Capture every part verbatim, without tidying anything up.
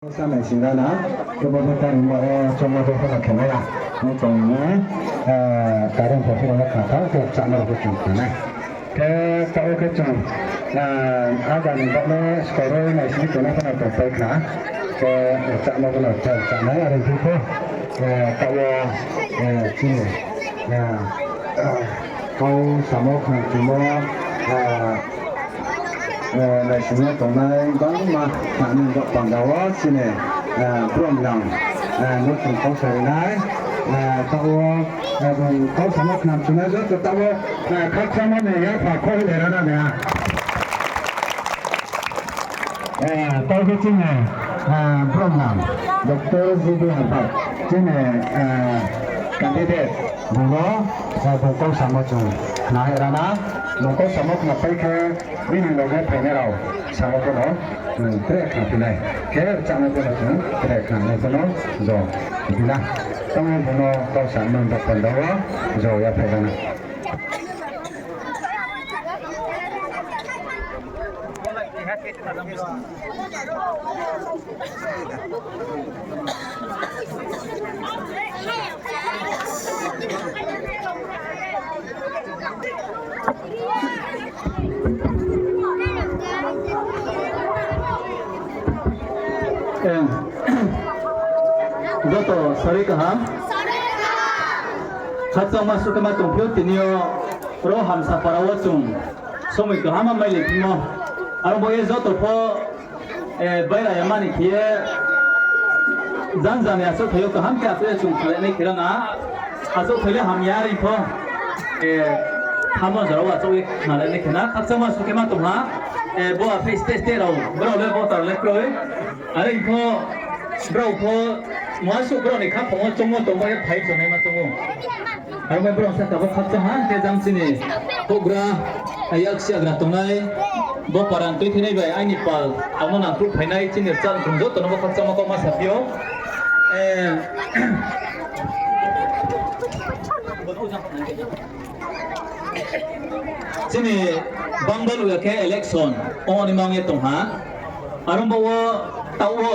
Sa naising rana, kebo bo tari mo, eh, chomo bo pho no khe nai ya. Ni tong ni, eh, current pho phiro no kha tha, khe chama rao pho chung kha nai. Khe taoh wo khe chung, eh, aga ni baoh no skoro naising tongnai pho no tongpai khna. Khe, eh, chama pho no cha, cha nai, are phi pho, eh, taoh wo, eh, chini, eh, eh, kau samo khang chumo, eh, Eh, naising ye tongnai bangma nani baoh panda wo chini, eh, brom nang, eh, no chung kau sa ri nai, eh, taoh wo, eh, bung kau samo khna chung nai joto taoh wo, eh, khakchangma ni yapha khou le ra na nai ha. Eh, taoh khe chini, eh, brom nang, Doctor G B Harbar, chini, eh, candidate, bung no, eh, bung kau samo chung khna hai ra na, bung kau samo khna pai khe, Bini loge phainai rao samo pho no, hmm, tre khna phi nai. Khe chama pho no chung tre khna nai pho no jo phi na. Tamo pho no kau sa nung da panda wo jo ya phai na. Em, joto sari kaham. Khakchangma suh khe ma tongphi ou, tini yo ro Hamsapara wo chung somoi kaham ma mailai phimo. Aro bo ye joto pho, eh, baira ya mani khe ye, janja ni achouhthai yo kaham khe achouh ye chung khnalai nai khe ra na. Achouhthai le hamya are pho, eh, thamo jora wo achouh ye khnalai nai khe na. Khakchangma suh khe ma tong ha, eh, bo aphe state state rao, brao le voter le kroi. Are pho, brao pho, muha suh brao ni khaphang wo choungmo tongmo ye phai chonaima choung ou. Aro bai brao saka bo khakchang ha, khe jang chini houhgra, yaksi agra tongnai, bo para ni tuithinai bai aini pal, amo nangkhruh phainai chini rchah rung joto no bo khakchangma kau ma saphi ou. Eh, chini bang baluh ya khe election ong ni ma ong ye tong ha. Aro bo wo taoh wo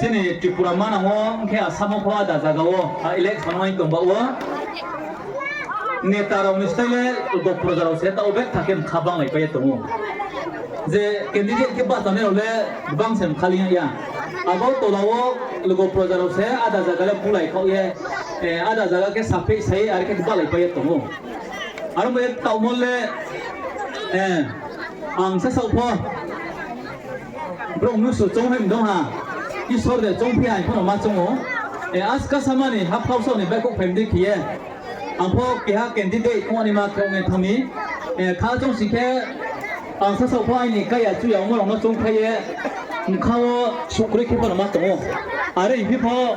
chini Tripura manang wo, ong khe Assam wo pho ada zaga wo, a election ong tong ba wo. Neta rao ni style le logo proja rao se taoh wo betha khe mkha banglai pai ye tong ou. Je candidate khe bahchanai rao le gbang se mkha ling ya. Abo tola wo logo proja rao se ada zaga le bulai khaoh ye, eh, ada zaga khe sapheh sai are khe bahlai pai ye tong ou. Aro bo ye taohmo le, eh, ang sasaoh pho brouh mnusu choung hai mdong ha, Isor de choungphi hai pho no ma choung ou. Eh, aska samani haphao saoh ni baihkhouh phai mdi khe ye, ang pho keha candidate ong ni ma khe ong ye thanng mi. Eh, kha choung sing khe, ang sasaoh pho aini kaiya chuya ongmo rao no choungphai ye, mkha wo suhkroi khe pho no ma tong ou. Are phi pho,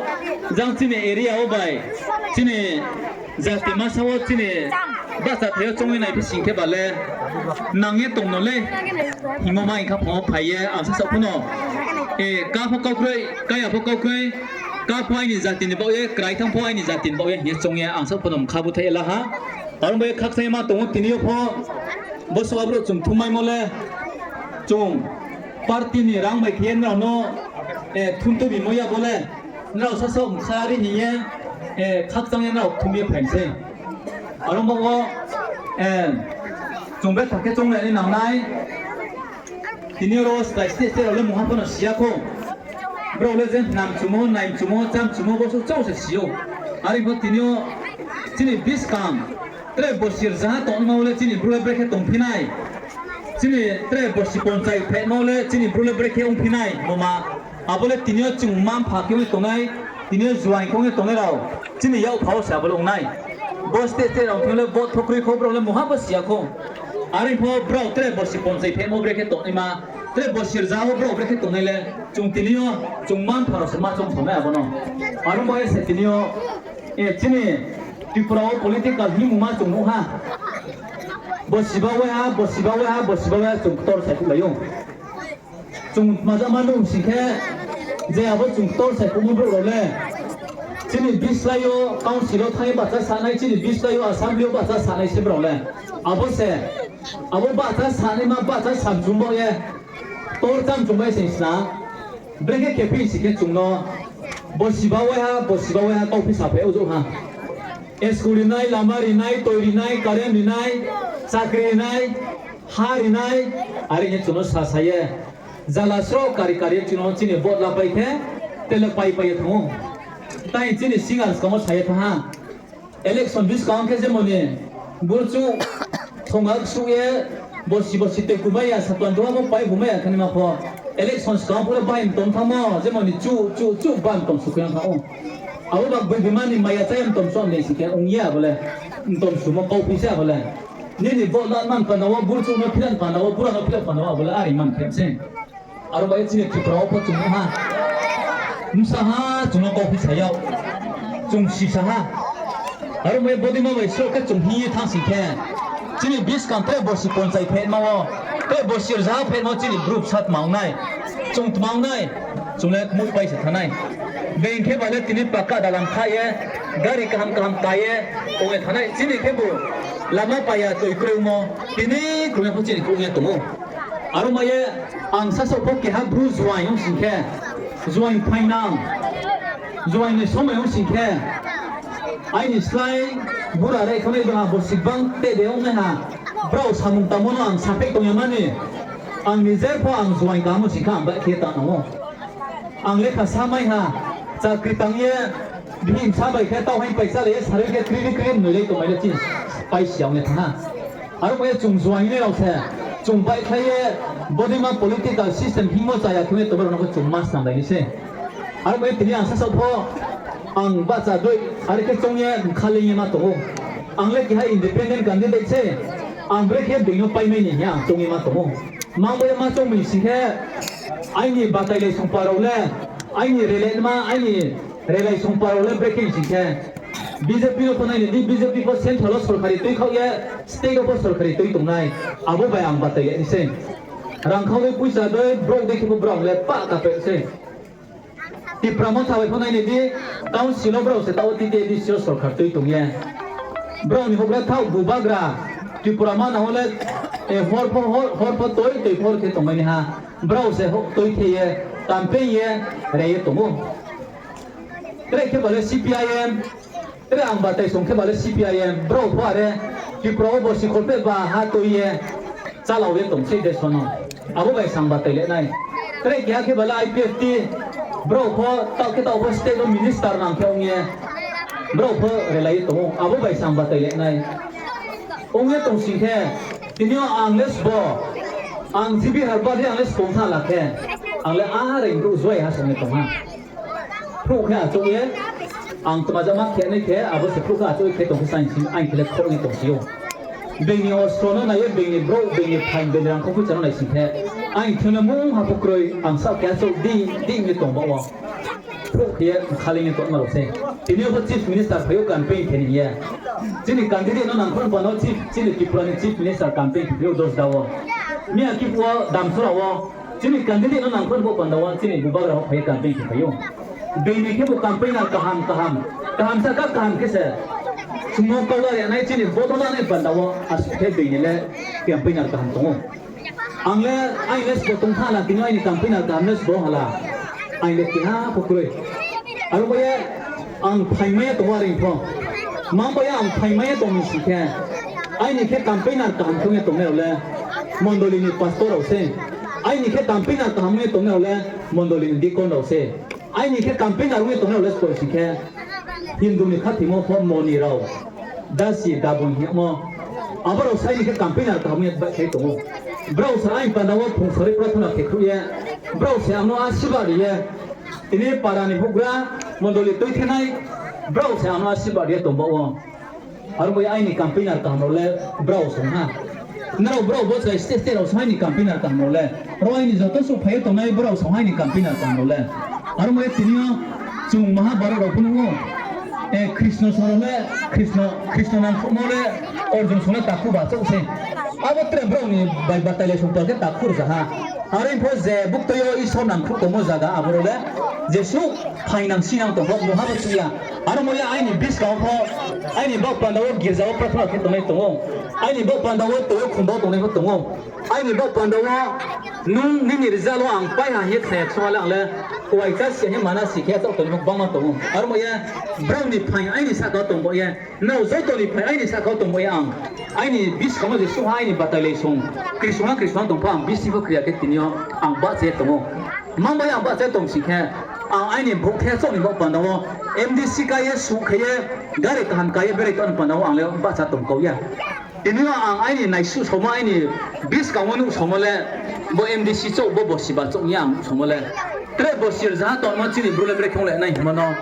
jang chini area wo bai, chini jati masa wo chini bahchathai yo choung ye naiphi sing khe ba le, nang ye tong no le, hingmo ma hing kha phang wo phai ye, ang sasaoh pho no, eh, ka pho kaukroi, kaiya pho kaukroi, ka pho aini jati ni baoh ye, krai thanng pho aini jati ni baoh ye hing ye choung ye, ang sasaoh pho no mkha búthaih ye la ha. Aro bai ye khakchang ye ma tong ou tini yo pho, bo suh abrouh chung thummaimo le, chung party ni rang bai khe ye nrao no, eh, thum tubimo ya bo le, nrao sasaoh mkha ri hing ye, eh, khakchang ye nrao thum ye phai mi sei. Aro bo wo, eh, chung betha khe chounglai nai nang nai. Tini yo ro slái state state rao le mungha pho no si ya khou. Brao le je hnam chumo, nai chumo, cham chumo, bo suh chouh se si ou. Are pho tini yo chini buskang tre bosi rzaha tongnaima wo le chini bru le brekhe tongphi nai. Chini tre bosi ponchai phehma wo le chini bru le brekhe ongphi nai, moma. Abo le tini yo chung mma-mpha khe ong ye tongnai, tini yo juaing khe ong ye tongnai rao, chini yakpha wo se abo le ong nai. Bo state state rao thing le vote pho kroi khou, brao le mungha pho si ya khou. Are pho brao tre bosi ponchai phehma wo brekhe tongnaima, tre bosi rzaha wo brao brekhe tongnai le, chung tini yo, chung mma-mpha rao se ma choung thao nai abo no. Aro bo ye se tini yo, eh, chini Tripura wo political hingmungma chung nuh ha. Bo siba wai ha, bo siba wai ha, bo siba wai ha, chung ktor saikhouhlai ou. Chung tma jama nuh sing khe, je abo chung ktor saikhouhmo brouh rao le, chini bislái yo council wo thanng ye bahcha sanai, chini bislái yo assembly yo bahcha sanai se brao le. Abo se, abo bahcha sanaima bahcha samchung baoh ye, ktor chamchung bai se sna. Brekhe khe phi sing khe chung no borsi ba waiha, borsi ba waiha kauphi saphai ojouh ha. School rinai, lama rinai, toi rinai, current rinai, chakri rinai, ha rinai, are hing ye chung no sasa ye. Jala sro kari kari ye chung no chini vote lapai khe, tele pai pai ye thanng ou. Tai chini singer skang wo sa ye thanng ha. Election buskang khe jemon ni burchuh thonga ksuh ye, borsi borsi tei kumai ya, satlan duha bo pai bumai ya khe naima pho. Election skang pho le bahai mtom thanngmo, jemon ni chuh chuh chuh ba mtom sukhui yang thanng ou. Abo ba boi bima ni maya chá ye mtom song ni sing khe ong ye abo le. Mtom sumo kauphi se abo le. Nini vote la man panda wo, burchuh no philan panda wo, bura no philan panda wo, abo le are man khe se. Aro bai ye chini Tripura wo pho chung nuh ha. Bsa ha, chung no kauphi sa yag. Chung sisa ha. Aro bai ye bodeima bai sroh khe chung hing ye thanng sing khe, chini buskang tre borsi ponchai phehma wo, tre borsi rzaha phehma wo chini Bru bsa tma ong nai, chung tma ong nai, chung le kmuhpai se thanng nai. Being khe ba le tini paka dalam kha ye, gari kaham kaham ka ye, ong ye thanng nai. Chini khebu lama pai ya toi kroimo, tini krung ya pho chini krung ye tong ou. Aro bai ye ang sasaoh pho keha Bru juaing ong sing khe, juaing phainang, juaing ni somai ong sing khe, aini slái bura rei khanai bang ha, borsi gbang te de ong nai ha, brao samung tangmo no ang sapheh tong ya mani, ang ni je pho ang juaing kaham ong sing khe ang baih khe ta nang ou. Ang lekha sa mai ha, chakri tang ye, bihih bsa bai khe tau haing pai chálai ye, sarui khe kri kri mnoilai tongmai le chini paisi ya ong ye thanng ha. Aro bai ye chung juaing nai rao se, chung baihkhlai ye, bodeima political system hingmo chaya khe ye tongmai rao no khe chung ma snamlai nai se. Aro bai ye tini ang sasaoh pho, ang bahcha dei, are khe choung ye, bkha leing ye ma tong ou. Ang le keha independent candidate se, ang brekhe being no paimai ni hing ye ang choung ye ma tong ou. Ma bai ye ma choung mi sing khe, aini batailai songpa rao le, aini relate ma, aini relai songpa rao le brekhe sing khe, B J P no pho nai ni di, B J P pho central wo sorkari tui khaoh ye, state wo pho sorkari tui tongnai, abo bai ang batailai nai se. Rang khao dei, poicha dei, brouh dei khe pho brao le pah kape se. Tipra Motha bai pho nai ni di, council wo brao se taoh wo T T A D C wo sorkar tui tong ye. Brao ni houhgra thaoh bubagra, Tripura manang wo le, hor pho, hor pho toi, toi pho hor khe tongmai nai ha. Brao se houh toi khe ye, campaign ye, re ye tong ou. Tre khe ba le C P I M, tre ang batai song khe ba le C P I M, brao pho are, Tripura wo borsi kholpheh ba ha toi ye, chálao ye tong sei deso no. Abo bai sang batai le nai. Tre keha khe ba le I P F T, brao pho, taoh khe taoh pho state wo minister nang khe ong ye, brao pho relai ye tong ou, abo bai sang batai le nai. Ong ye tong sing khe, tini yo ang le sbo, ang G B Herbert hing ang le sbo tha la khe, ang le are brouh juai ha song ye tong ha. Phruh khe achouh ye, ang tma jama khe nai khe, abo se phruh khe achouh ye khe tong khe saing sing, aing khe le khrouh nai tong si ou. Being ni ostro no nai ye, being ni brouh, being ni phaing, being ni rangkhou poicha no nai sing khe, aini thing le mungha pho kroi, ang saoh khe achouh di, di ye tong ba wo. Phruh khe ye bkha leing ye tongma rao se. Tini yo pho Chief Minister phai ou campaign khe ni ye. Chini candidate no nangkhruh panda wo, chini Tripura ni Chief Minister campaign khe phai ou Dosda wo. Miya khe phuh wo Damsora wo. Chini candidate no nangkhruh bo panda wo, chini bubagra rao phai ye campaign khe phai ou. Being ni khebu campaigner kaham kaham. Kaham sa kha kaham khe se. Chung no kau la ri nai, chini vote la nai panda wo, asuh khe being ni le campaigner kaham tong ou. Ang le, aini le sbo tong tha la, tini aini campaigner kaham le sbo ha la. Aini le keha pho kroi. Aro bai ye, ang phaingmai ye tong ou are pho. Ma bai ye ang phaingmai ye tong mi sing khe, aini khe campaigner kaham khe ong ye tongnai rao le mondoli ni pastor rao se. Aini khe campaigner kaham ong ye tongnai rao le mondoli ni deacon rao se. Aini khe campaigner ong ye tongnai rao le sbo sing khe, Hindu ni khathoimo pho moni rao, dasi dabon hingmo, abo rao se aini khe campaigner kaham ong ye baihkhlai tong ou. Brao se aini panda wo phung sari prathona khe khruh ye, brao se ang no asirbad ri ye, tini para ni houhgra, mondoli tuithenai, brao se ang no asirbad ri ye tong ba wo. Aro bai aini campaigner kaham rao le brao song ha. Nrao brao bo chrai state state rao song aini campaigner kaham rao le. Aro aini joto suh phai ye tongnai brao song aini campaigner kaham rao le. Aro bai tini yo chung Mahabharata rao pho nuh ou. Krishna song rao le, Krishna, Krishna nangkhruhmo le, Arjun song le takhu ba chouh se. Abo tre brao ni bai batailai songpal khe takhu rza ha. Are pho je buktui yo Isor nangkhruh tongmo zaga abo rao le, jesuh phainang sinang tong pho mungha bo chuh ya. Aro mo ye aini buskang wo pho, aini baoh panda wo girja wo prathona khe tongnai tong ou. Aini baoh panda wo toi yo khumba wo tongnai pho tong ou. Aini baoh panda wo Nung nini result wo ang pai ha hing ye khna ya khe song ha le ang le uaingsa si ya hing ye mana si khe chaoh tongmo gbangma tong ou. Aro mo ye brao ni phaing aini sahka wo tong ba ye, nrao joto ni phaing aini sahka wo tong ba ye ang aini buskang wo je suh ha aini batai lai song, kri song ha kri song ha tong pho ang bisi pho kri ya khe tini yo ang bahcha ye tong ou. Mang ba ye ang bahcha ye tong si khe, ang aini brouh the chaoh ni baoh panda wo M D C ka ye suh khe ye, gari kaham ka ye berai tong ni panda wo ang le bahcha tong kau ya. Tini yo ang aini naisuh saomo aini buskang wo nuh saomo le, bo M D C chaoh, bo bosi ba chaoh hing ye ang nuh saomo le. Tre bosi rzaha tongmo chini bru le brekhe ong le nai hingmo no.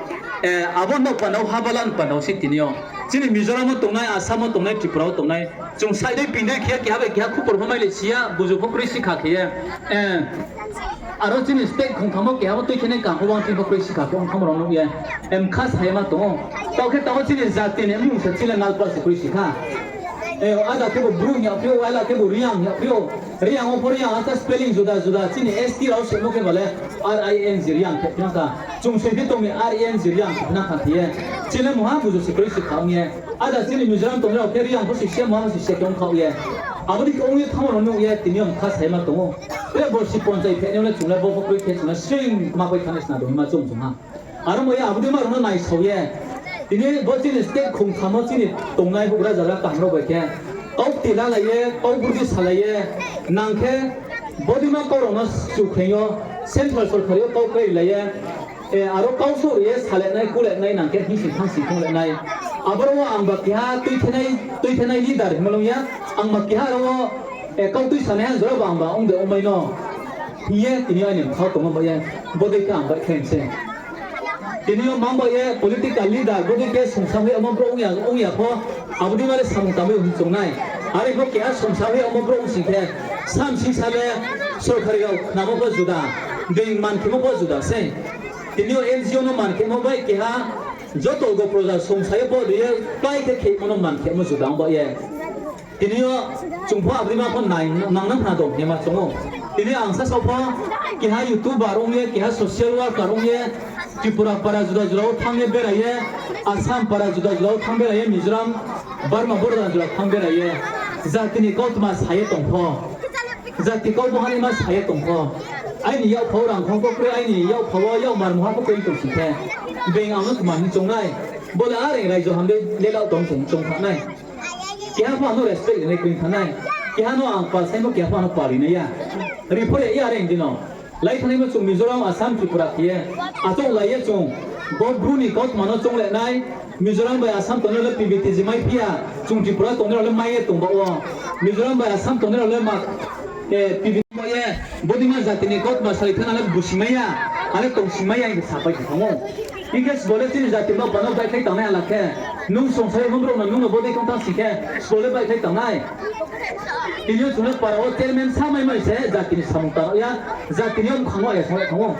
Abo no panda wo habala ni panda wo se tini yo chini Mizoram wo tongnai, Assam wo tongnai, Tripura wo tongnai, chung saidei pindei khe ya, keha bai keha khupor pho mai le si ya, buzu pho kroi si kha khe ye. Aro chini state khongtham wo keha wo tuithenai kaham pho wang thing pho kroi si kha khe ong thangmo rao nuh ye. Mkha sa ye ma tong ou. Taoh khe taoh wo chini jati ni mmung se chini le nalpa se kroi si kha. Ada khebu Bru hing ya phi ou, ada khebu Reang hing ya phi ou. Reang wo pho Reang ata spelling juda juda, chini S T rao semo khe ba le R I N G Reang khe phinang kha. Chung soi phi tong mi R I N G Reang khe phinang kha khe ye. Chini le mungha buzu se kroi si kha ong ye. Ada chini Mizoram tongnai rao khe Reang pho si se, mungha pho si se khe ong kha ye. Abo dei khe ong ye thangmo rao nuh ye tini yo mkha sa ye ma tong ou. Tre borsi ponchai phehnai yo le chung le bo pho kroi khe chung le sring ma pai thanai sna dong hima chung chung ha. Aro mo ye abo dei ma rao no naisao ye. Tini bo chini state khongtham wo chini tongnai houhgra zaga kaham rao bai khe kau kti lalai ye, kau burdi salai ye, nang khe bo dei ma kau rao no chu khe yo, central sorkari yo kau krai lai ye, aro kau souh ri ye salenai, kulenai, nang khe hingsing thangsing thung le nai. Aboro wo ang ba keha tuithenai leader hingmo long ya, ang ba keha aro wo kau tuisanai ha jora ba ang ba ong de ongmai no hing ye tini yo aini bkha wo tongmo ba ye, bodei khe ang baihkhlai mi se. Tini yo mang ba ye political leader bodei khe songsa hoih yagmo brouh ong ya, ong ya pho, abo dei ma le samung tangmai hing choung nai. Are pho keha songsa hoih yagmo brouh ong sing khe, samsingsa le sorkari rao khnamo pho juda, being man khemo pho juda sei. Tini yo N G O no man khemo bai keha joto go proja songsa ye bo ri ye, pai khe khemo no man khemo juda ong ba ye. Tini yo chung pho abo dei ma pho nang nang khna dong hing ye ma choung ou. Tini ang sasao pho keha YouTuber ong ye, keha social worker ong ye, Tripura para juda juda wo thanng ye berai ye, Assam para juda juda wo thanng berai ye, Mizoram, Burma border juda thanng berai ye, jati ni kautma sa ye tong pho, jati kau bo hani ma sa ye tong pho, aini yakpha wo rangkhong pho kroi, aini yakpha wo yak mar mungha pho kroi tong sing khe, being ang no tma hing choung nai, bo le areng raijo ham dei lelao tong se hing choung thanng nai. Keha pho ano respect rinai kroi thanng nai. Keha no ang pal saimo, keha pho ano pal ri nai ya. Ri pho ya, ya re hing di no. Lai thanngnaimo chung Mizoram, Assam, Tripura khe ye. Achouh lai ye chung. Bo Bru ni kautma no choung le nai. Mizoram bai Assam tongnai rao le P V T G mai phi ya. Chung Tripura tongnai rao le mai ye tong ba wo. Mizoram bai Assam tongnai rao le ma, P V T G mai ye. Bodei ma jati ni kautma salai thana le busi mai ya. Ale tong si mai ya hing sapai khe thanng ou. Hing khe sbo le chini jati no pano baihkhlai tangnai hala khe, nung songsa ye brouh no nung no bodei khe ong thanng si khe, sbo le baihkhlai tangnai. Tini yo chung le para wo chairman sa mai mai se jati ni samung tang ya, jati ni yo mkhang wo ya sa thanng ou.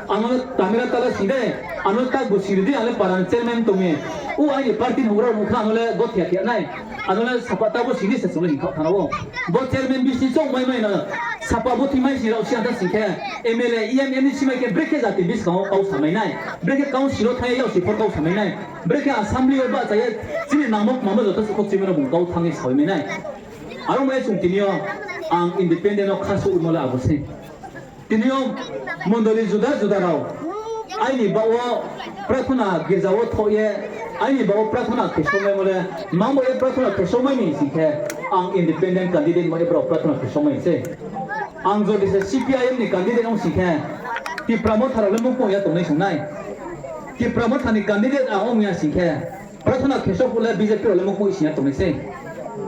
Ano le camera tala sing de, ano le takbu sing ri di, ang le para ni chairman tong mi. O aini party ni houhgra rao nuh kha, ano le gothiya khe nai. Ano le sapa takbu sing di se chung le hing khaoh thanng ou. Bo chairman bisi chouh mai mai no, sapa bo thing mai sing rao si ang ta sing khe, M L A, E M, M D C mai khe brekhe jati buskang wo kau samai nai. Brekhe council wo thanng ye yag si pho kau samai nai. Brekhe assembly wo bahcha ye chini nangmo kmamo joto suh kho chini no bung kau thanng ye sawi mai nai. Aro mai chung tini yo ang independent no khasouh rimo le abo sei. Tini yo mondoli juda juda rao aini baoh wo prathona girja wo thoh ye, aini baoh wo prathona khe songmaimo le, mang bo ye prathona khe songmai ni sing khe, ang independent candidate mo ye brao prathona khe songmai sei. Ang jodi se C P I M ni candidate ong sing khe, Tipra Motha rao le mukmung ya tongnai song nai. Tipra Motha ni candidate ang ong ya sing khe, prathona khe song phuh le B J P rao le mukmung sing ya tongnai sei.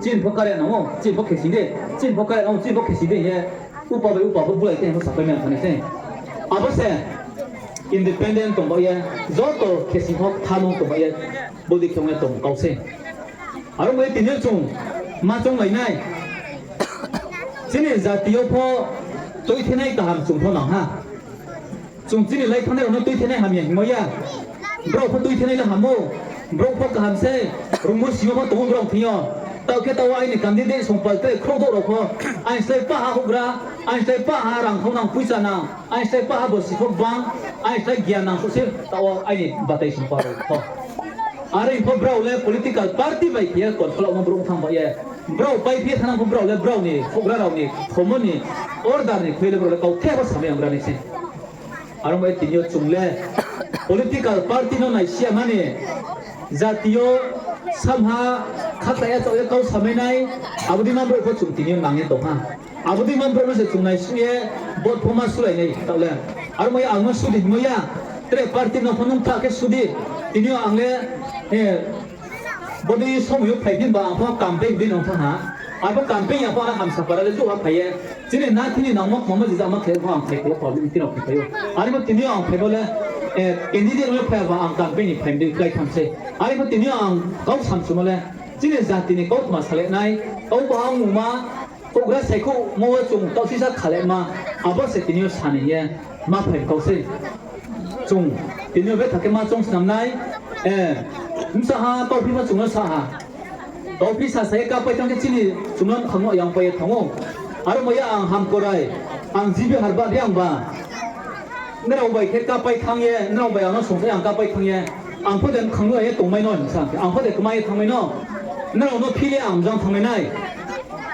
Chini pho kare nang ou, chini pho khe sing di, chini pho kare nang ou, chini pho khe sing di hing ye, upa bai upa pho bulai khe hing pho sapai mai thanng nai sei. Abo se independent tong ba ye, joto khe sing pho ktha nung tong ba ye, bodei khe ong ye tong kau sei. Aro bai tini yo chung ma chounglai nai. Chini jati yo pho tuithenai kaham chung pho nang ha. Chung chini lai thanngnai rao no tuithenai hamya hingmo ya. Brao pho tuithenai le ham ou. Brao pho kaham se. Rungmo simo pho tong ou brao thing yo. Taoh khe taoh wo aini candidate songpal tre khrouh douh rao pho, aini slái paha houhgra, aini slái paha rangkhau nang, poicha nang, aini slái paha bosi pho gbang, aini slái gian nang souh se taoh wo aini batai songpal rao pho. Are pho brao le political party bai khe ye control mo brouh thanng ba ye. Brao paiphi ye thanng pho brao le brao ni houhgra rao ni thomo ni order ni khui le brao le kauthai bo samai yanggra nai se. Aro bai tini yo chung le political party no naisi ya mani, jati yo samha khaklai ya chaoh ye kau samai nai, abo dei ma brouh pho chung tini yo nang ye tong ha. Abo dei ma brouh no se chung naisuh ye vote pho ma sulai nai taoh le. Aro bai ang no sudi hingmo ya, tre party no pho nung tha khe sudi. Tini yo ang le, eh, bodei somoi yo phaiphi ba ang pho campaign dei nang thanng ha. Abo campaign ya pho ang Hamsapara le jouh ha phai ye. Chini nathi ni nangmo kmamo jija ma khe pho ang phai khe pho ni tini rao phai phai ou. Arimo tini yo ang phai bo le, eh, candidate rao le phai ba ang campaign ni phai dei klái tham se. Arimo tini yo ang kau samchumo le, chini jati ni kautma sale nai, kau bahang mungma, houhgra saikhouhmo wo chung taohsisa khale ma, abo se tini yo sa ni ye ma phai kau sei. Chung tini yo betha khe ma choung snam nai, eh, bsa ha, kauphi pho chung no sa ha. Kauphi sasa ye kapai thanng khe chini chung no mkhang no yangpai ye thanng ou. Aro bai ye ang Hamkorai, ang G B Harbar Reang ba. Nrao bai khe kapai thanng ye, nrao bai ang no songsa ye ang kapai thanng ye. Ang pho de mkhang no ye tongmai no hing sa khe, ang pho de kmai ye thanngmai no. Nrao no phil ye ang jang thanngmai nai.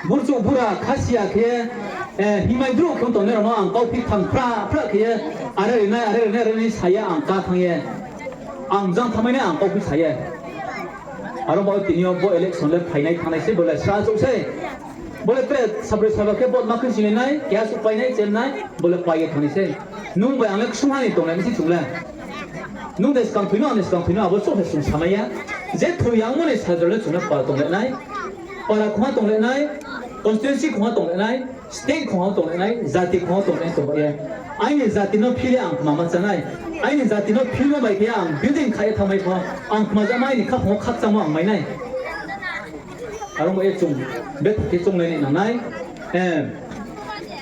Burchouh bura khasi ya khe, eh, himai drouh khe tong nrao no ang kauphi thanng phra phra khe ye, are ri nai, are ri nai, are ri nai sa ye ang ka thanng ye. Ang jang thanngmai nai ang kauphi sa ye. Aro ba tini yo bo election le phainai thanngnai sei bo le sra chouh sei. Bo le tre sabroi saba khe vote ma khe sinai nai, keha suh painai chennai, bo le pai ye thanngnai sei. Nung bai ang le ksungha ni tongnai mi se chung le. Nung de skang thoi no, ang de skang thoi no, abo chouh se chung samai ya. Je thoi yangmo ni sajor le chung le para tongla nai. Para khongha tongla nai, constituency khongha tongla nai, state khongha tongla nai, jati khongha tongla nai tong ba ye. Aini jati no phil ye ang kma ma chá nai. Aini jati no philmo bai khe ang building kha ye thanngmai pho, ang kma jama aini khaphang wo khakchangmo ang mai nai. Aro bai ye chung betha khe chounglai nai nang nai. Eh,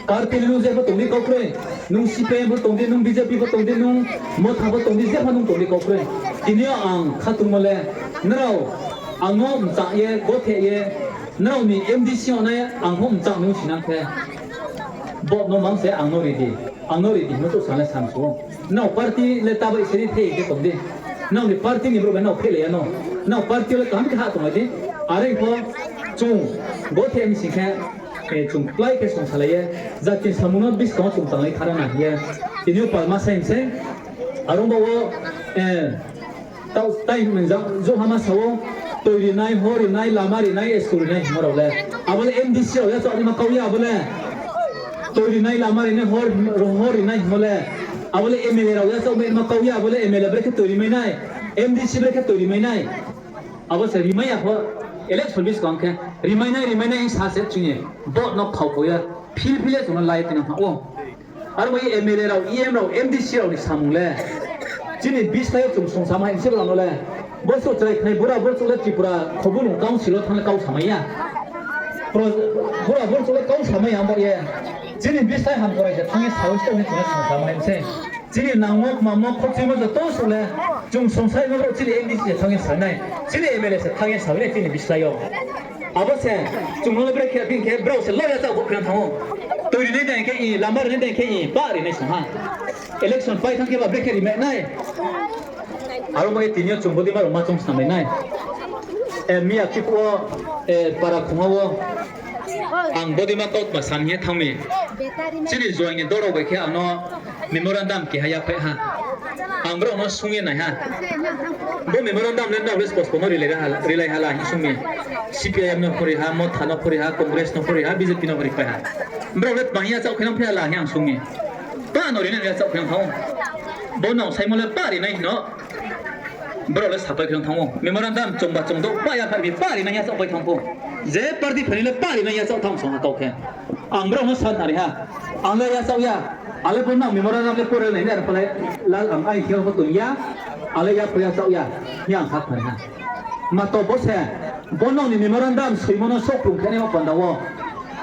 party le nung jepho tong di kau kroi. Nung C P I M pho tong di, nung B J P pho tong di, nung Motha pho tong di, jepho nung tong di kau kroi. Tini yo ang khatungmo le, nrao ang no mchang ye, gothe ye, nrao ni M D C ong nai ang pho mchang nung sinang khe. Vote no mang se ang no ri di. Ang no ri di hingmo chouh sa le samsu ou. Nrao party le ta bai se di thei khe tong di. Nrao ni party ni brouh bai nrao phehlai ya no. Nrao party le kaham khe ha tonglai di. Are pho chung gothe mi sing khe, eh, chung klái khe songsalai ye, jati samung no buskang wo chung tanglai thara na hing ye. Tini yo palma sai mi se. Aro ba wo, eh, Taoh, tai hing ja-, jouhha ma sa ou, toi rinai, hor rinai, lama rinai, school rinai hingmo rao le. Abo le M D C rao yachaoh naima kau ya abo le. Toi rinai, lama rinai, hor, hor rinai hingmo le. Abo le M L A rao yachaoh naima kau ya abo le M L A brekhe toi rimai nai, M D C brekhe toi rimai nai. Abo se rimai ya pho election buskang khe rimai nai, rimai nai hing sa se chung ye. Vote no khau khau ya. Phil phil ye chung no lai ye tinang ha ou. Aro bai M L A rao, E M rao, M D C rao ni samung le. Chini bislái yo chung songsa mai se brao no le. Bo suh chrai khnai bura burchouh le Tripura Khobulung council wo thanng le kau samai ya. Bura burchouh le kau samai ya bo ye. Chini bislái Hamkorai se thanng ye sa ou se tong ye chung le songsa mai se. Chini nangmo, kmamo, khochuimo joto suh le. Chung songsa ye brao chini M D C se thanng ye sa nai. Chini M L A se thanng ye sa nai chini bislái yo. Abo se, chung no brekhe bini khe brao se lo yachaoh kho khe thanng ou. Toi rinai dei khe i, lama rinai dei khe i, pa rinai song ha. Election pai thanng khe ba brekhe rimai nai. Aro bai ye tini yo chung bodei ma rao ma choung snam nai. Eh, miya khiphuh wo, eh, para khongha wo. Ang bodei ma kautma sa hing ye thanng mi. Chini joaing ni dol rao bai khe ang no memorandum keha yaphaih ha. Ang brao no sung ye nai ha. Bo memorandum le nrao le spos spos no rilai ha, rilai ha la hing sung mi. C P I M no pho ri ha, Motha no pho ri ha, Congress no pho ri ha, B J P no pho ri pai ha. Brao le tma hing yachaoh khe nang phai ha la hing ang sung mi. Pa no rinai yachaoh khe nang thanng ou. Bo nang saimo le pa rinai hing no. Brao le sapai khe thanng ou. Memorandum chungba chungdouh pa yaphaih mi pa rinai yachaoh pai thanng pho. Je party phainai le pa rinai yachaoh thanng song ha kau khe. Ang brao no sa nari ha. Ang le yachaoh ya. Ang le bo nang memorandum le pore nai ni ar palai lal ang ai khe pho tong ya. Ang le yapho yachaoh ya. Hing ang sa nari ha. Mato bo se, bo nang ni memorandum soimo no souhplung khe naima panda wo.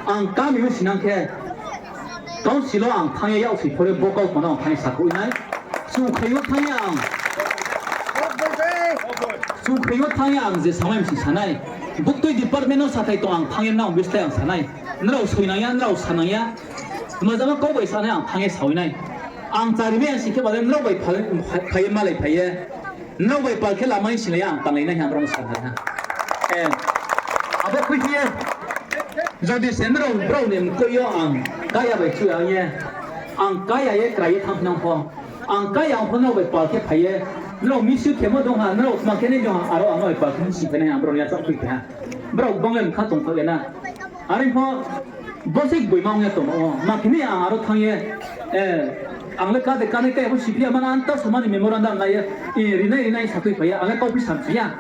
Ang kami wo sinang khe. Council wo ang thanng ye yak soi pore bo kau pho no ang thanng ye sakhouh nai. Chukhaing wo thanng ye ang. Chukhaing wo thanng ye ang je samai msi sa nai. Buktui department no sathai tong ang thanng ye nang bislái ang sa nai. Nrao soinang ya, nrao sanang ya. Tma jama kau bai sa nai ang thanng ye sawi nai. Ang chari mai ang si khe ba le nrao bai phai, phai ye malai phai ye. Nrao bai pal khe lama hing singlai ya ang tanglai nai hing ang brao no sa nai ha. Eh, abo khuiphi ye. Jodi se nrao brao ni mkoih yo ang kaya bai chuya ye, ang kaya ye krai ye thanngphi nang pho, ang kaya ang pho nrao bai pal khe phai ye, nrao misi khemo dong ha, nrao tma khe nai dong ha, aro ang no bai pal khe sing phai nai, ang brao ni yachaoh khui khe ha. Brao gbang le mkha tong kha ya na. Are pho, bo se gboima ong ye tongmo, ma khe ni ang aro thanng ye, ang le kade kanai kai pho siphi ya, mano anta somani memorandum lai ye, rinai rinai sakhui phai ya, ang le kauphi samchi ya.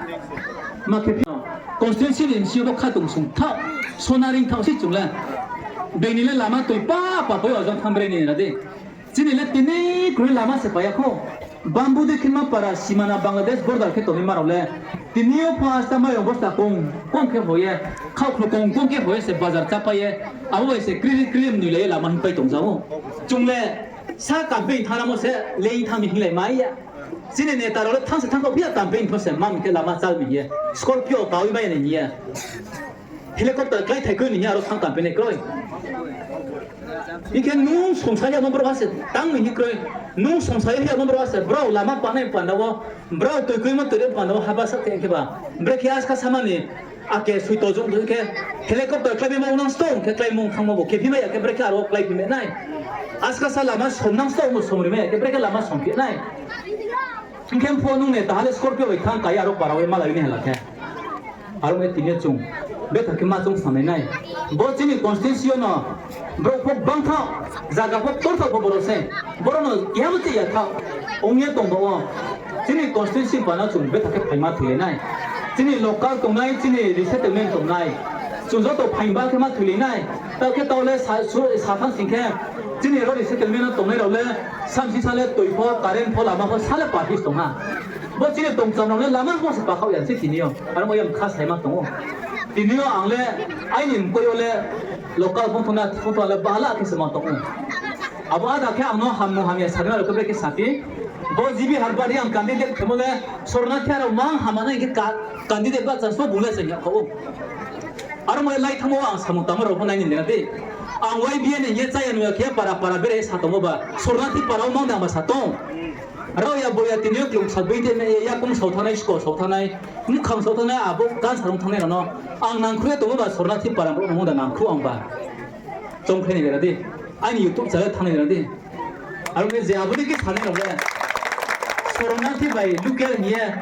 Ma khe phi no, constituency ni M C bo kha tong sung thaoh, sona ring thaoh se chung le. Being ni le lama toi pa pa poi ojang thanng brai ni ra di. Chini le tini kroi lama se pai ya kho. Bambu de khe ma para simana Bangladesh border khe tongnaima rao le. Tini yo pho asta mairong bosta kong kong khe hoih ye, khaokhlo kong kong khe hoih ye se bazar chápai ye, abo bai se kri kri mnoi lai ye lama hingpai tong ja ou. Chung le sa campaign thanngnamo se lei thanng mi hinglai mai ya. Chini neta rao le thanng se thanng khaoh phi ya campaign pho se ma mi khe lama chal mi ye. Scorpio kawi mai ni hing ye. Helicopter klái thai kroi ni hing ye aro thanng campaign nai kroi. Hing khe nung songsa yamo brouhha se tang ni hing kroi. Nung songsa yamo brouhha se brao lama panai panda wo, brao toi kroimo toi re panda wo haba sa khe khe ba. Brekhe aska sama ni ake sui to jung khe helicopter kláimai ma nang sto khe kláimo thanngmo bo khe phi mai ya khe brekhe aro kláiphi mai nai. Aska sa lama som nang sto mo somri mai ya khe brekhe lama somphi nai. Hing khe pho nung neta ha le Scorpio bai thanng kai aro para wo malai ni hala khe. Aro ye tini yo chung betha khe ma chung sanai nai. Bo chini constituency yo no brouh pho gbang thaoh, zaga pho ktor thaoh pho boro se. Boro no keha bo chih ya thaoh. Ong ye tong ba wo. Chini constituency pana chung betha khe phaima thoilai nai. Chini local tongnai, chini resettlement tongnai. Chung joto phaingba khe ma thoilai nai. Taoh khe taoh le sa, su, sa thanng sing khe, chini ro resettlement no tongnai rao le, samsi sa le toi pho, current pho, lama pho, sa le parhis tong ha. Bo chini tongcham rao le lama pho se pakhaoh ya se tini yo. Aro mo ye mkha saima tong ou. Tini yo ang le, aini mkoih yo le, local phung thana, phung thana le bala khe se ma tong ou. Abo ada khe ang no hammo hamya sanai rao khe brekhe saphi. Bo G B Harbari ang candidate khemo le, sornathi rao mang hama nai khe ka-, candidate ba chance pho bung le se ya kha ou. Aro mo ye lai thanngmo ang samung tangmo rao pho nai ni le na di. Ang Y B A ni hing ye chaya nuya khe para para bere sa tongmo ba, sornathi para wo mang dang ba sa tong. Rao ya bo ya tini yo klung sa bui te me ye yakung sao thanngnai, sko sao thanngnai, mukhang sao thanngnai, abo kan sarung thanngnai rao no. Ang nangkhru ye tongmo ba sornathi para brouh no mung da nangkhru ang ba. Chongkhlai ni le na di. Aini YouTube channel thanngnai le na di. Aro khe je abo dei khe sanai rao le, sornathi bai local hing ye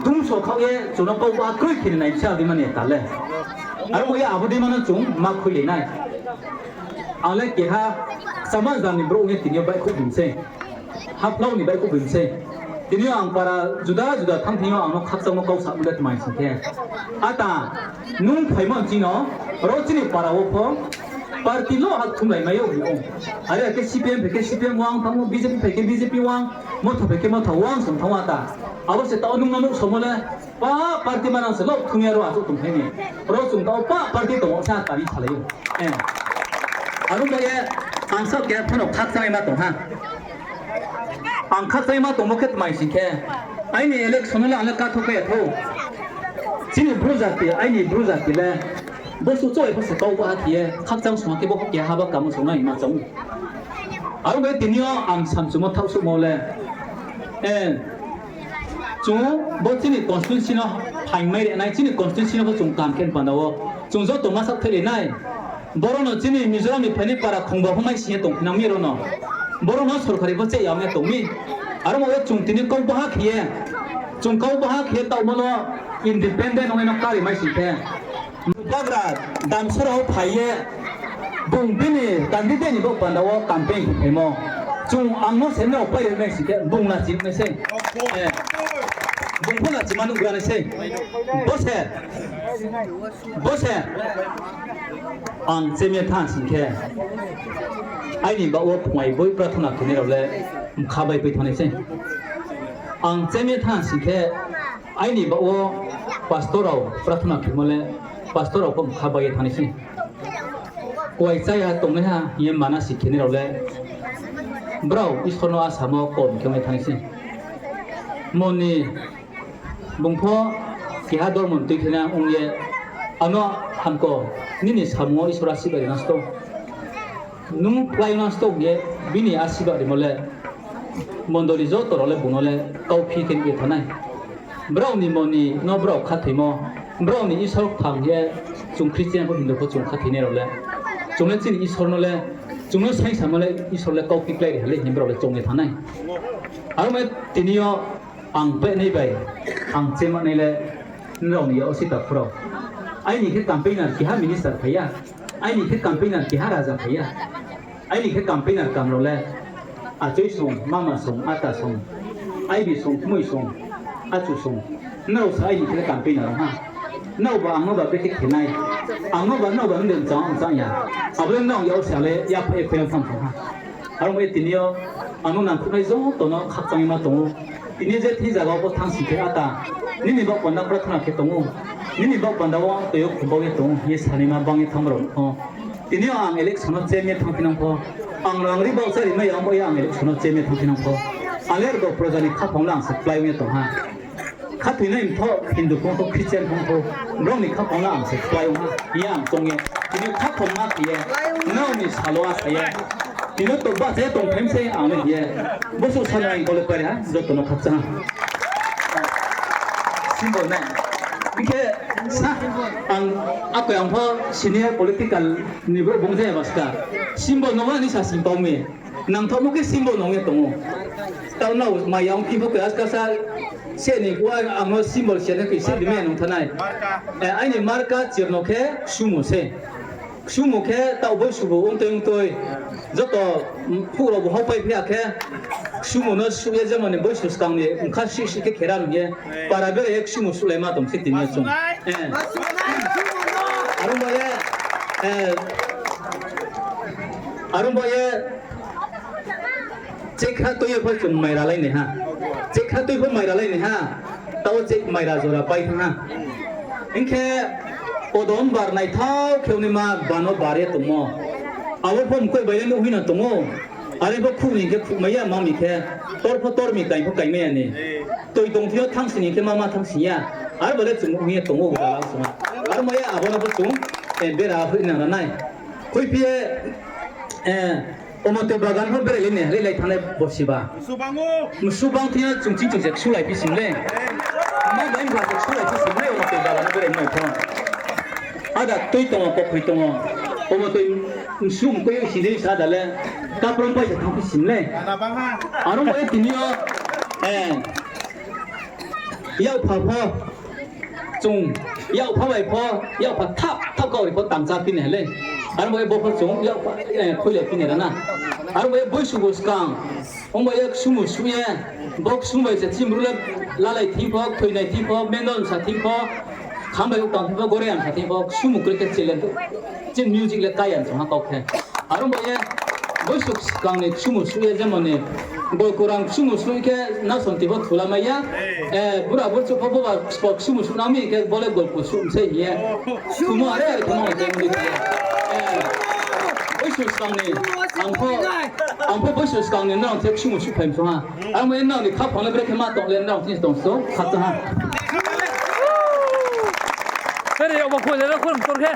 dungso khaoh ye chung no kau ba kroi khe ni nai bsa abo dei mani ta le. Aro mo ye abo dei ma no chung ma khuilai nai. Ang le keha sama jani brouh ong ye tini yo baihkhouh bini sei. Haphlao ni baihkhouh bini sei. Tini yo ang para juda juda thanng thing yo ang no khakchangmo kau samo le tma hing sing khe, ata, nung phaimo chini no, ro chini para wo pho party lo ha thumlai mai ou hing ou. Are khe C P M phai khe C P M wang thanng ou, B J P phai khe B J P wang, Motha phai khe Motha wang song thanng ou ata. Abo se taoh nung no nuhsomo le, pa party manang se lo thung ya ro achouh tongthai ni. Ro chung taoh pa party tong ou sa tari salai ou. Aro mo ye, ang saoh keha phano khakchangma tong ha. Ang khakchangma tongmo khe tma hing sing khe, aini election no le ang le katho khe ya thou. Chini Bru jati, aini Bru jati le, bosuh choi pho se kau ba ha khe ye, khakchang song ha khe bo pho keha haba kamo song nai ma chang ou. Aro bai tini yo ang samchumo thaohsuhmo le, chung bo chini constituency no phaingmai ri nai, chini constituency no pho chung kam khe panda wo, chung joto ma saoh thailai nai. Boro no chini Mizoram ni phainai para khongba pho mai sing ye tongphi nang mi ro no. Boro no sorkari pho cheh ya ong ye tong mi. Aro mo ye chung tini kau baha khe ye, chung kau baha khe ye taohmo no independent ong ye no kari mai sing khe. Bagra damsora wo phai ye, bung bini candidate ni bo panda wo campaign khe phaimo. Chung ang no se nrao pai ri nai sing khe, bung lachi nai sei. Bung pho lachi ma nuhgra nai sei. Bo se, bo se, ang chemye thanng sing khe, aini baoh wo phungai boi prathona khenai rao le mkha bai pai thanngnai sei. Ang chemye thanng sing khe, aini baoh wo pastor rao prathona khemo le, pastor rao pho mkha bai ye thanngnai sei. Kuai chaya tongnaiha hing ye manasi khenai rao le, brao Isor no asamo kom khe mai thanngnai sei. Moni, bung pho keha dormo ni tuikhena ong ye, ano hamko, nini samung wo Isor asirbad ri nang sto. Nung klái nang sto hing ye, bini asirbad rimo le, mondoli joto rao le bung no le kauphi khe nuh ye thanng nai. Brao ni moni no brao khathoimo, brao ni Isor kthang ye, Chung Christian pho Hindu pho chung khathoinai rao le, chung le chini Isor no le, chung no saingsa no le Isor le kau khe klái ri ha le hing brao le choung ye thanng nai. Aro mai tini yo ang pehnai bai, ang chemanai le, nrao ni yag wo se takhu rao. Aini khe campaigner keha minister phai ya, aini khe campaigner keha raja phai ya. Aini khe campaigner kam rao le, achoi song, mama song, ata song, aibi song, kmoi song, achu song. Nrao se aini khe campaigner rao ha. Nrao ba ang no ba brekhe khe nai. Ang no ba nrao ba nung de mchang mchang ya. Abo le nrao yag wo se ale yaphaih ye khuinang tham song ha. Aro mo ye tini yo ang no nangkhruhnai joto no khakchang ye ma tong ou. Tini je thing zaga wo pho thanng sing khe ata, nini baoh panda prarthana khe tong ou, nini baoh panda wo toi yo khum bau ye tong ou hing ye sanaima bang ye thanng rao no. Tini yo ang election no chem ye thanngphi nang pho, ang rang ri baoh chári mai ya ong baoh ye ang election no chem ye thanngphi nang pho, ang le rbo proja ni khaphang le ang se kplái ong ye tong ha. Khathoinai mthoh, Hindu phung thou, Christian phung thou, brao ni khaphang le ang se kplái ong ha hing ye ang choung ye, tini yo khaphang ma khe ye, nrao ni salo asa ye, tini yo to bahcha ye tongphai mi se ang le hing ye, bosuh salo ang kau le pai ri ha, joto no khakchang ha. Symbol nai. Hing khe sa, ang, akoi ang pho senior political ni brouh bung je baska. Symbol no ani sa sing tau mi. Nangthaohmo khe symbol no ong ye tong ou. Taoh nrao mai ya ongphi pho khe askasa se ni kua ang no symbol se na khe se bimi nung thanai. Eh, aini marka chirno khe ksumu se. Ksumu khe taoh boisu bo ongtoi ongtoi. Joto, mm, phuh rao bo haupai phi ya khe, ksumu no suh ye jemon ni boisu skang ni bkha sih sih khe khera ni ye, para bera ye ksumu suhlaima tong se tini yo chung. Eh. Aro ba ye, eh, aro ba ye, chekha tui ye pho chung maira lai nai ha. Chekha tui pho maira lai nai ha. Taoh che maira jora pai thanng ha. Hing khe podon bar naithao khe naima bano bar ye tongmo. Abo pho mkoih bai le nuh hing no tong ou. Are pho khuh ni khe khuhmai ya, ma mi khe tor pho tor mi, kai pho kaimai ya ni. Toi tong thing yo thanngsing ni khe ma ma thanngsing ya. Aro ba le chung nuh hing ye tong ou, gala sung ha. Aro mai ye abo no pho chung, eh, bera hoih nang ra nai. Khuiphi ye, eh, omo toi bagan pho berai lai ni, rilai thanngnai borsi ba. Msu bang thing yo chung ching chung se ksulai phi sim le. Ma bai ba se ksulai phi sim le, omo toi bagan no berai nai pho. Ada tui tong ou, kokhoi tong ou. Omo toi msu mkoih si dei sa da le. Kaprom pai se thanng phi sim le. Aro mo ye tini yo, eh, yakpha pho, chung yakpha bai pho, yakpha thap thap kau ri pho tangcha phi nai le. Aro mo ye bo pho chung yakpha, eh, khuilai phi nai ra na. Aro mo ye boisu bo skang, ong bai ye ksumu suh ye, bo ksumu bai se chini Bru le lalai thing pho, thoinai thing pho, mendol sa thing pho, kham bai uktang thing pho, gore ang sa thing pho, ksumu kroi khe chile, chini music le kaya song ha kau khe. Aro bai ye, boisu skang ni ksumu suh ye jemon ni, Golkurang ksumu suh khe Nasonti pho thulamai ya, eh, bura burchouh pho boba spo ksumu suh nang mi khe bo le Golku suh msei hing ye. Thumo are are thumo khe mdi khe. Eh, boisu skang ni, ang pho, ang pho boisu skang ni nrao the ksumu suh phai msong ha. Ang bai nrao ni khaphang le brekhe ma tong le nrao thing tong so, khakchang ha. Seri, obo khuile na khun tor khe.